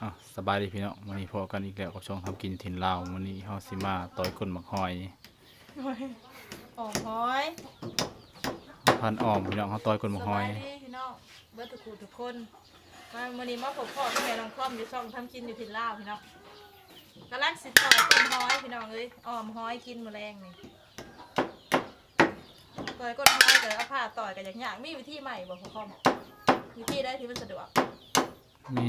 ອ້າວ ສະບາຍດີພີ່ນ້ອງ ມື້ນີ້ພໍ້ກັນອີກແລ້ວກັບຊ່ອງທຳກິນຢູ່ຖິ່ນລາວ. ມື້ນີ້ເຮົາຊິມາຕ່ອຍກົ້ນໝາກຫອຍ ໂອ້ຍ ອ່ອມຫອຍ ພັນອ່ອມພີ່ນ້ອງ ເຮົາຕ່ອຍກົ້ນໝາກຫອຍ. ສະບາຍດີພີ່ນ້ອງເບິດທຸກຜູ້ທຸກຄົນ ມາມື້ນີ້ມາພົບພໍ້ກັບແມ່ນ້ອງຄອມຢູ່ຊ່ອງທຳກິນຢູ່ຖິ່ນລາວພີ່ນ້ອງ. ກຳລັງຊິຕ່ອຍກົ້ນຫອຍພີ່ນ້ອງເອີຍ ອ່ອມຫອຍກິນມື້ແລງນີ້. ຕ່ອຍກົ້ນຫອຍກໍເອົາພ້າຕ່ອຍກໍຍາກໆ ມີວິທີໃໝ່ບໍ່ພໍ່ຄອມ? ວິທີໃດທີ່ມັນສະດວກ? ມີ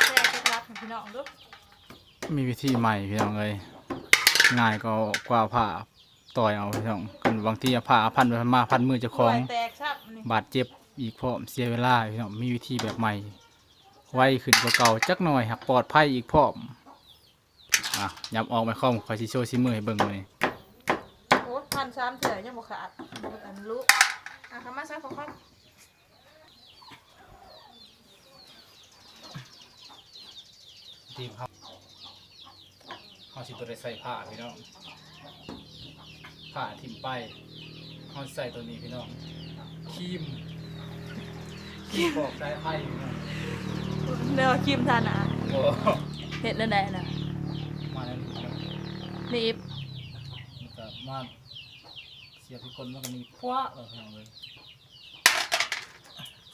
ແຊກເຄັດລັບໃຫ້ພີ່ນ້ອງດູ. ມີວິທີໃໝ່ພີ່ນ້ອງເອີຍ ງ່າຍກວ່າ ກວ່າເອົາພ້າຕ່ອຍເອົາພີ່ນ້ອງ. ຄັນບາງທີເອົາພ້າພັນໄປພັນມາ ພັນມືເຈົ້າຂອງ ແຕກຊ້ຳນີ້ ບາດເຈັບອີກພ້ອມ ເສຍເວລາພີ່ນ້ອງ. ມີວິທີແບບໃໝ່ ໄວຂຶ້ນກວ່າເກົ່າຈັກໜ່ອຍ ຫາກປອດໄພອີກພ້ອມ. ອ່ະ ຫຍັບອອກແມ່ຄອມ ຂ້ອຍຊິໂຊສີມືໃຫ້ເບິ່ງມື້ນີ້. ໂອ້ ພັນສາມເທື່ອຍັງບໍ່ຂາດ ບໍ່ທັນລຸ. ອ່ະ ເຂົ້າມາໃສ່ພໍ່ຄອມ. ທີມເຮົາ ເຮົາຊິບໍ່ໄດ້ໃສ່ຜ້າພີ່ນ້ອງ ຜ້າຖິ້ມໄປ. ເຮົາໃສ່ໂຕນີ້ພີ່ນ້ອງ ຄຣີມ ຄຣີມປອກສາຍໄຟພີ່ນ້ອງ. ແນວຄຣີມທາໜ້າ ບໍ່ ເຮັດແນວໃດນະ? ມາແນວນີ້ພີ່ນ້ອງ ໜີບ ແລ້ວກໍມາສຽບທີ່ກົ້ນ ມັນກໍໜີບ ພວະ ເອີ ພີ່ນ້ອງເອີຍ.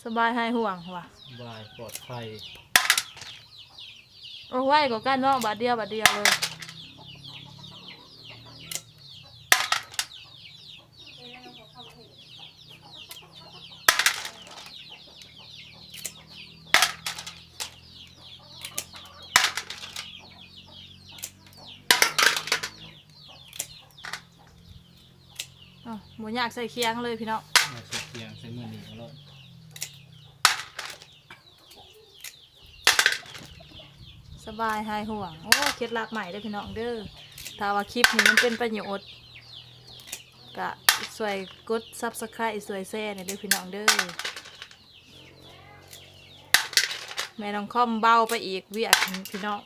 ສະບາຍຫາຍຫ່ວງວ່າ ສະບາຍປອດໄພ. ໂອ້ ໄວກວ່າກັນເນາະ ບາດດຽວ ບາດດຽວເລີຍ. ອ້າວ ບໍ່ຍາກໃສ່ຄຽງເລີຍພີ່ນ້ອງ ບໍ່ໃສ່ຄຽງ ໃສ່ມືໜີບເອົາໂລດ. ສະບາຍຫາຍຫ່ວງ. ໂອ້ ເຄັດລັບໃໝ່ເດີພີ່ນ້ອງເດີ ຖ້າວ່າຄລິບນີ້ມັນເປັນປະໂຫຍດ ກະຊ່ວຍກົດ Subscribe ຊ່ວຍແຊແດ່ເດີພີ່ນ້ອງເດີ. ແມ່ນ້ອງຄອມເບົາໄປອີກວຽກພີ່ນ້ອງ.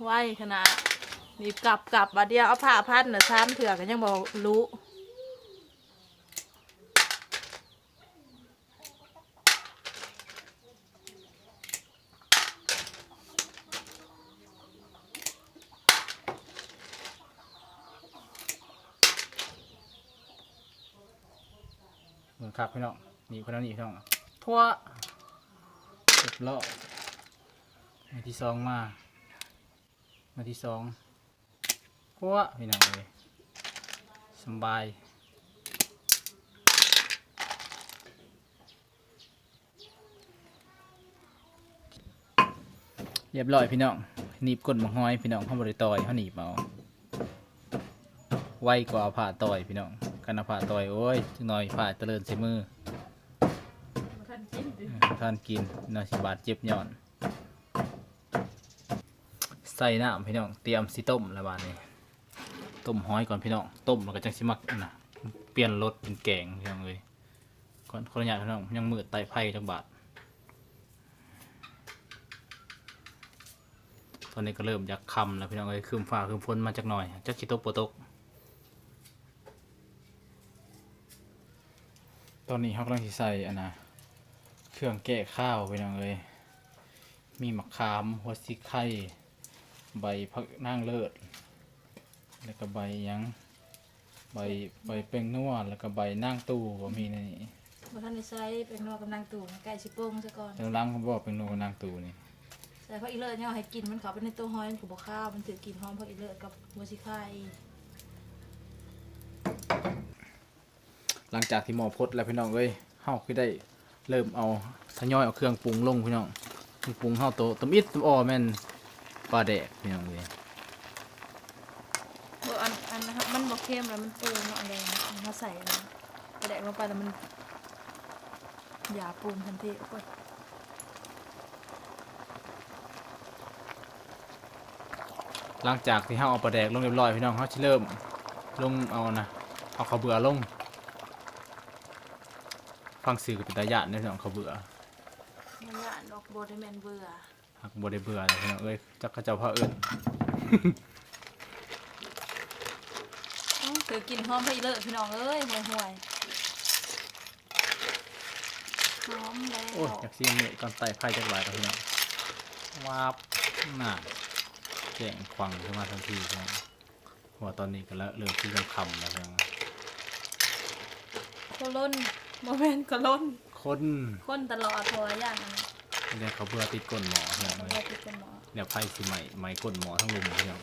ໄວຂະໜາດ ໜີບກັບກັບ ບາດດຽວເອົາຜ້າພັນນະ ສາມເທື່ອກໍຍັງບໍ່ລຸ. ເບິ່ງຄັກພີ່ນ້ອງ ໜີບຂະໜາດນີ້ພີ່ນ້ອງ ພວະ ຮຽບຮ້ອຍ. ໜ້ວຍທີສອງມາ ໜ້ວຍທີສອງ ພວະ ພີ່ນ້ອງເອີຍ ສຳບາຍ. ຮຽບຮ້ອຍພີ່ນ້ອງ ໜີບກົ້ນບັກຫອຍພີ່ນ້ອງ ເຮົາບໍ່ໄດ້ຕ່ອຍ ເຮົາໜີບເອົາ ໄວກວ່າເອົາພ້າຕ່ອຍພີ່ນ້ອງ. ຄັນເອົາພ້າຕ່ອຍ ໂອ້ຍ ຈັກໜ່ອຍພ້າຕະເລີນໃສ່ມື ບໍ່ທັນກິນຕິ ເອີ ບໍ່ທັນກິນ ໜ້ອຍຊິບາດເຈັບຍ້ອນ. ໃສ່ນ້ຳພີ່ນ້ອງ ຕຽມຊິຕົ້ມແລ້ວບາດນີ້ ຕົ້ມຫອຍກ່ອນພີ່ນ້ອງ ຕົ້ມແລ້ວກໍຈັ່ງຊິມາ ອັນນະ ປ່ຽນລົດເປັນແກງພີ່ນ້ອງເອີຍ. ຂໍ ຂໍອະນຸຍາດພີ່ນ້ອງ ຍັງມືດ ໄຕ້ໄຟຈັກບາດ. ຕອນນີ້ກໍເລີ່ມຢາກຄ່ຳແລ້ວພີ່ນ້ອງເອີຍ ຄຶ້ມຟ້າຄຶ້ມຝົນມາຈັກໜ່ອຍ ຈັກຊິຕົກບໍ່ຕົກ. ຕອນນີ້ເຮົາກຳລັງຊິໃສ່ ອັນນະ ເຄື່ອງແກ້ຄາວພີ່ນ້ອງເອີຍ ມີໝາກຂາມ ຫົວສີໄຄ ໃບຜັກນາງເລີດ ແລ້ວກໍໃບຫຍັງ ໃບ ໃບແປ້ງນົວ ແລ້ວກໍໃບນາງຕູ່ ກໍມີໃນນີ້. ບໍ່ທັນໄດ້ໃສ່ແປ້ງນົວກັບນາງຕູ່ ໃກ້ຊິປົງຊະກ່ອນ. ແຕ່ຫຼັງເຂົາບອກແປ້ງນົວກັບນາງຕູ່ນີ້ ໃສ່ຜັກອີເລີດ ຍັງໃຫ້ກິ່ນມັນເຂົ້າໄປໃນຕົວຫອຍ ມັນກໍບໍ່ຄາວ ມັນຖືກກິ່ນຫອມຜັກອີເລີດກັບຫົວສີໄຄ. ຫຼັງຈາກທີ່ໝໍ້ຟົດແລ້ວພີ່ນ້ອງເອີຍ ເຮົາຄືໄດ້ເລີ່ມເອົາ ທະຍອຍເອົາເຄື່ອງປຸງລົງພີ່ນ້ອງ. ເຄື່ອງປຸງເຮົາໂຕຕຳອິດຕຳອໍແມ່ນປາແດກພີ່ນ້ອງເອີຍ. ບໍ່ ອັນ ອັນ ມັນບໍ່ເຄັມແລ້ວມັນເປື່ອຍເນາະ ອັນໃດເຮົາໃສ່ອັນປາແດກລົງໄປແລ້ວມັນ ຢາປຸງທັນທີ. ໂອ້ຍ ຫຼັງຈາກທີ່ເຮົາເອົາປາແດກລົງຮຽບຮ້ອຍພີ່ນ້ອງ ເຮົາຊິເລີ່ມລົງເອົານະ ເອົາເຂົ້າເບືອລົງ. ຟັງຊື່ກໍເປັນຕາຢ້ານເດ້ພີ່ນ້ອງ ເຂົ້າເບືອ. ບໍ່ຢ້ານດອກ ບໍ່ໄດ້ແມ່ນເບືອ ຫາກບໍ່ໄດ້ເບືອເດ້ພີ່ນ້ອງເອີຍ ຈັກເຂົາເຈົ້າພາເອີ້ນ. ໂອ້ ຄືກິ່ນຫອມໄພເລີພີ່ນ້ອງເອີຍ ຫ່ວຍໆ. ໂອ້ຍ ຢາກຊິເມືອກ່ອນ ໄຕ້ໄຟຈັກບາດກ່ອນພີ່ນ້ອງ. ວາບ ນັ້ນ ແຈ້ງຂວັງຂຶ້ນມາທັນທີພີ່ນ້ອງ. ເພາະວ່າຕອນນີ້ກໍເລີ່ມຊິຄ່ຳໆແລ້ວພີ່ນ້ອງ. ໂຄລົນ ບໍ່ແມ່ນໂຄລົນ ຄົນ ຄົນຕະຫຼອດ ເພາະວ່າຢ້ານອັນ ຢ້ານເຂົ້າເບືອຕິດກົ້ນໝໍ້ພີ່ນ້ອງເອີຍ. ເຂົ້າເບືອຕິດກົ້ນໝໍ້ ແລ້ວໄຟຊິໄໝ້ ໄໝ້ກົ້ນໝໍ້ທັງລຸ່ມພີ່ນ້ອງ.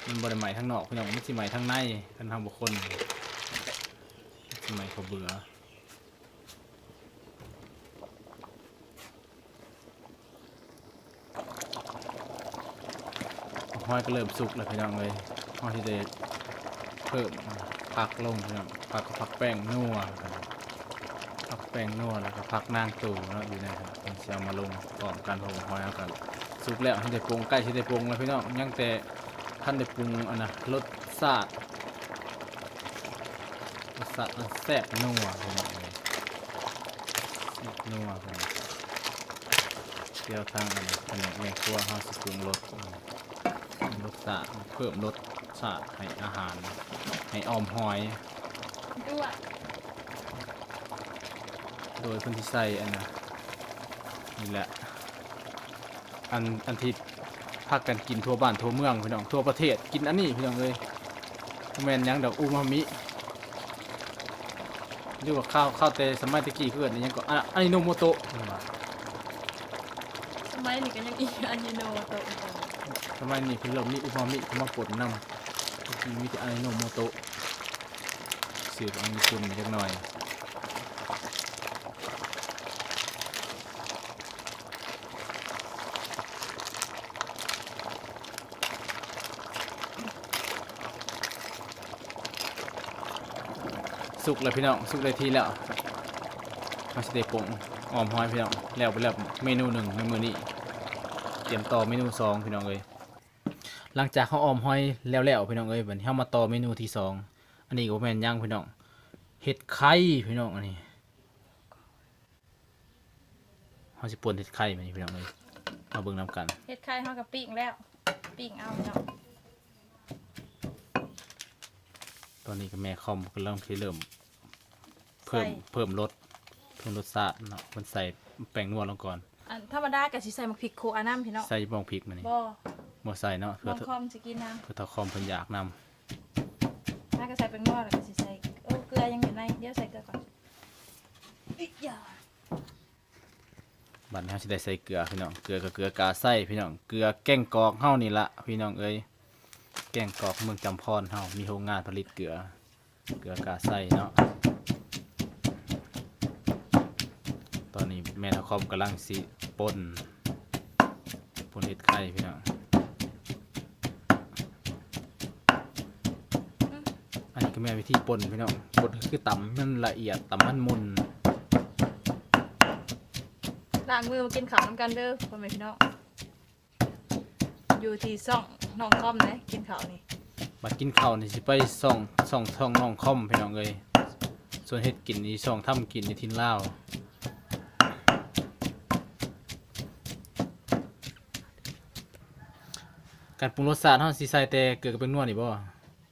ມັນບໍ່ໄດ້ໄໝ້ທາງນອກພີ່ນ້ອງ ມັນຊິໄໝ້ທາງໃນ ຄັນເຮົາບໍ່ຄົນ ມັນຊິໄໝ້ເຂົ້າເບືອ. ຫອຍກໍເລີ່ມສຸກແລ້ວພີ່ນ້ອງເອີຍ. ເຮົາຊິໄດ້ເພີ່ມຜັກລົງພີ່ນ້ອງ ຜັກ ຜັກແປ້ງນົວ ຜັກແປ້ງນົວ ແລ້ວກໍຜັກນາງຕູເນາະ ຢູ່ໃນຫັ້ນ ເພິ່ນຊິເອົາມາລົງພ້ອມກັນ ເພາະວ່າຫອຍເຮົາກໍສຸກແລ້ວ. ເຮົາໄດ້ປຸງ ໃກ້ຊິໄດ້ປຸງແລ້ວພີ່ນ້ອງ ຍັງແຕ່ ທັນໄດ້ປຸງອັນນະ ລົດຊາດ ລົດຊາດອັນແຊບນົວພີ່ນ້ອງເອີຍ ແຊບນົວ. ດຽວທາງອັນນະ ພະແນກແມ່ຄົວເຮົາຊິປຸງລົດ ລົດຊາດ ເພີ່ມລົດຊາດໃຫ້ອາຫານ ໃຫ້ອອມຫອຍດ້ວຍ ໂດຍເພິ່ນຊິໃສ່ອັນນະ ນີ້ແຫຼະ ອັນ ອັນທີ່ພາກັນກິນທົ່ວບ້ານທົ່ວເມືອງພີ່ນ້ອງ ທົ່ວປະເທດກິນອັນນີ້ພີ່ນ້ອງເອີຍ. ບໍ່ແມ່ນຫຍັງດອກ ອູມາມິ ຫຼືວ່າຄາວ ຄາວແຕ່ສະໄໝແຕ່ກີ້ ເອີ້ນອີ່ຫຍັງກໍ ອາ ອາຈິໂນໂມໂຕະ ສະໄໝນີ້ກໍຍັງອີ່ ອາຈິໂນໂມໂຕະ ສະໄໝນີ້ເພິ່ນເລີ່ມມີອູມາມິເຂົ້າມາປົນນຳ ແຕ່ກີ້ມີແຕ່ອາຈິໂນໂມໂຕະ. ຊື້ຂອງຍີ່ປຸ່ນຈັກໜ່ອຍ. ສຸກແລ້ວພີ່ນ້ອງ ສຸກໄດ້ທີ່ແລ້ວ ເຮົາຊິໄດ້ປົງອອມຫອຍພີ່ນ້ອງ. ແລ້ວໄປແລ້ວເມນູໜຶ່ງໃນມື້ນີ້ ຕຽມຕໍ່ເມນູສອງພີ່ນ້ອງເອີຍ. ຫຼັງຈາກເຮົາອອມຫອຍແລ້ວໆ ພີ່ນ້ອງເອີຍ ບັດນີ້ເຮົາມາຕໍ່ເມນູທີສອງ. ອັນນີ້ກໍບໍ່ແມ່ນຫຍັງພີ່ນ້ອງ ເຫັດໄຂ່ພີ່ນ້ອງ. ອັນນີ້ເຮົາຊິປົ່ນເຫັດໄຂ່ມື້ນີ້ພີ່ນ້ອງເອີຍ ມາເບິ່ງນຳກັນ. ເຫັດໄຂ່ເຮົາກໍປີ້ງແລ້ວ ປີ້ງເອົາພີ່ນ້ອງ. ຕອນນີ້ກໍແມ່ຄອມກຳລັງຊິເລີ່ມ ເພີ່ມ ໃສ່ ເພີ່ມລົດ ເພີ່ມລົດຊາດເນາະ ເພິ່ນໃສ່ແປ້ງນົວລົງກ່ອນ. ອັນທຳມະດາກໍຊິໃສ່ໝາກພິກໂຄອະນຳພີ່ນ້ອງ. ໃສ່ບໍ່ໝາກພິກມື້ນີ້? ບໍ່ ບໍ່ໃສ່ເນາະ ເພື່ອ ນ້ອງຄອມຊິກິນນຳ ເພື່ອທ້າວຄອມເພິ່ນຢາກນຳ. ມາກໍໃສ່ແປ້ງນົວ ແລ້ວກໍຊິໃສ່ ໂອ້ ເກືອຍັງຢູ່ໃນ ດຽວໃສ່ເກືອກ່ອນ. ບັດນີ້ເຮົາຊິໄດ້ໃສ່ເກືອພີ່ນ້ອງ ເກືອກໍເກືອກາໄຊພີ່ນ້ອງ ເກືອແກ້ງກອກເຮົານີ້ລະພີ່ນ້ອງເອີຍ. ແກ້ງກອກເມືອງຈຳພອນເຮົາມີໂຮງງານຜະລິດເກືອ ເກືອກາໄຊເນາະ. ຕອນນີ້ແມ່ທ້າວຄອມກຳລັງຊິປົ່ນ ປົ່ນເຫັດໄຂ່ພີ່ນ້ອງ. ອັນນີ້ກໍແມ່ນວິທີປົ່ນພີ່ນ້ອງ ປົ່ນກໍຄືຕຳໃຫ້ມັນລະອຽດ ຕຳໃຫ້ມັນໝຸ່ນ. ລ້າງມືມາກິນເຂົ້ານຳກັນເດີພໍ່ແມ່ພີ່ນ້ອງ. ຢູ່ທີ່ຊ່ອງນ້ອງຄອມເດ້ ກິນເຂົ້ານີ້ ມາກິນເຂົ້ານີ້ຊິໄປຊ່ອງ ຊ່ອງ ຊ່ອງນ້ອງຄອມພີ່ນ້ອງເອີຍ. ສ່ວນເຮັດກິນນີ້ຊ່ອງທຳກິນຢູ່ຖິ່ນລາວ. ການປຸງລົດຊາດເຮົາຊິໃສ່ແຕ່ເກືອກັບແປ້ງນົວນີ້ບໍ່?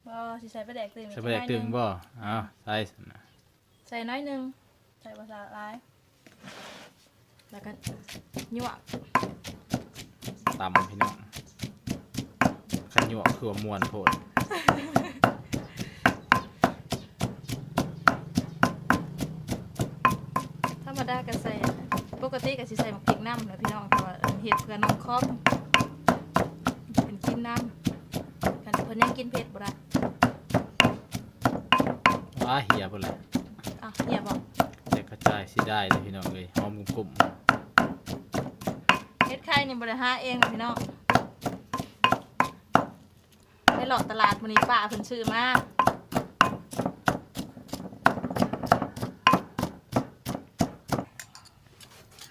ບໍ່ ຊິໃສ່ປາແດກຕື່ມ ໃສ່ປາແດກຕື່ມບໍ່? ເອົາ ໃສ່ ໃສ່ໜ້ອຍໜຶ່ງ ໃສ່ບໍ່ຫຼາຍ ແລ້ວກໍຫຍວກ ຕຳພີ່ນ້ອງ. ຄັນຫຍວກຄືວ່າມ່ວນໂພດ. ທຳມະດາກໍໃສ່ ປົກກະຕິກໍຊິໃສ່ໝາກພິກນຳແຫຼະພີ່ນ້ອງ ແຕ່ວ່າເຮັດເພື່ອນ້ອງຄອມ ເພິ່ນກິນນຳ ເພິ່ນ ເພິ່ນຍັງກິນເຜັດບໍ່ໄດ້. ວ້າ ເຫຍເບິດແລ້ວ. ອ້າວ ເຫຍບໍ່? ແຕກກະຈາຍ ເສຍດາຍເດ້ພີ່ນ້ອງເອີຍ ຫອມກຸ້ມໆ. ເຫັດໄຂ່ນີ້ບໍ່ໄດ້ຫາເອງເດ້ພີ່ນ້ອງ ໄປເລາະຕະຫຼາດມື້ນີ້ ປ້າເພິ່ນຊື້ມາ.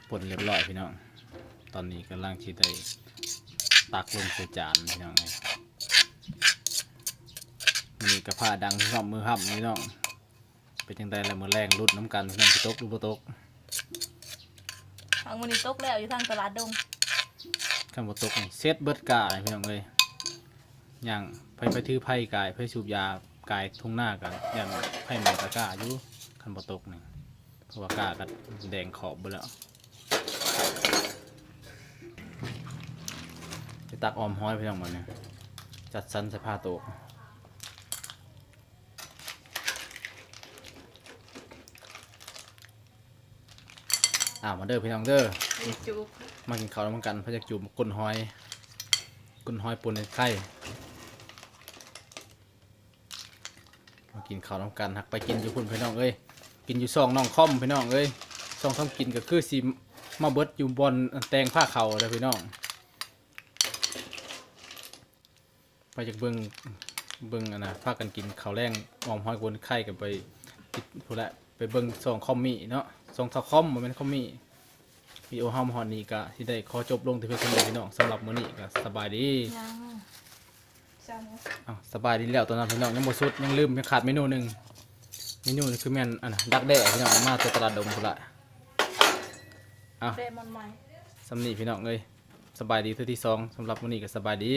ປົ່ນລຽບຮ້ອຍພີ່ນ້ອງ ຕອນນີ້ກຳລັງຊິໄດ້ຕັກລົງໃສ່ຈານພີ່ນ້ອງເອີຍ. ມື້ນີ້ກໍຟ້າດັງຮໍ່າມືຮ່ຳພີ່ນ້ອງ. ເປັນຈັ່ງໃດລະ ມື້ແລງລຸ້ນນຳກັນພີ່ນ້ອງ ຊິຕົກຫຼືບໍ່ຕົກ. ຫາກມື້ນີ້ຕົກແລ້ວຢູ່ທາງຕະຫຼາດດົງ. ຄັນບໍ່ຕົກນີ້ເສັດເບິດກ້າພີ່ນ້ອງເອີຍ. ຍ່າງ ໃຜ ໃຜຖືໄຟກາຍ ໃຜສູບຢາກາຍທົ່ງນາ ກໍຢ້ານໄຟໄໝ້ຕະກ້າຢູ່ ຄັນບໍ່ຕົກນີ້. ເພ ວ່າກ້າກໍແດງຂອບເບິດແລ້ວ. ໄປຕັກອ່ອມຫອຍພີ່ນ້ອງບັດນີ້ ຈັດສັນໃສ່ຜ້າໂຕກ. ອ້າວ ມາເດີພີ່ນ້ອງເດີ ໄປຈູບ ມາກິນເຂົ້ານຳກັນ. ໃຜຢາກຈູບກົ້ນຫອຍ ກົ້ນຫອຍປົນໄຂ່ ມາກິນເຂົ້ານຳກັນ. ຫາກໄປກິນຢູ່ພຸ້ນພີ່ນ້ອງເອີຍ ກິນຢູ່ຊ່ອງນ້ອງຄອມພີ່ນ້ອງເອີຍ. ຊ່ອງທຳກິນກໍຄືຊິມາເບິດຢູ່ບ່ອນແຕ່ງພາເຂົ້າເດີພີ່ນ້ອງ. ໄປຢາກເບິ່ງ ເບິ່ງອັນນ່າ ພາກັນກິນເຂົ້າແລງ ອ່ອມຫອຍປົນໄຂ່ ກໍໄປຕິດພຸ້ນແຫຼະ ໄປເບິ່ງຊ່ອງຄອມມີເນາະ ຊ່ອງທ້າວຄອມ ບໍ່ແມ່ນຄອມມີ. ວິດີໂອເຮົາມາຮອດນີ້ກໍຊິໄດ້ຂໍຈົບລົງແຕ່ພຽງເທົ່ານີ້ພີ່ນ້ອງ. ສຳລັບມື້ນີ້ກໍສະບາຍດີ ຍັງ ເອົ້າ ສະບາຍດີແລ້ວຕອນນັ້ນພີ່ນ້ອງ ຍັງບໍ່ສຸດ ຍັງລືມ ຍັງຂາດເມນູໜຶ່ງ. ເມນູນີ້ຄືແມ່ນອັນດັກແດ້ພີ່ນ້ອງ ມາແຕ່ຕະຫຼາດດົງພຸ້ນລະ. ເອົ້າ ແດ້ມອນໃໝ່ ສ່ຳນີ້ພີ່ນ້ອງເອີຍ ສະບາຍດີເທື່ອທີສອງ. ສຳລັບມື້ນີ້ກໍສະບາຍດີ.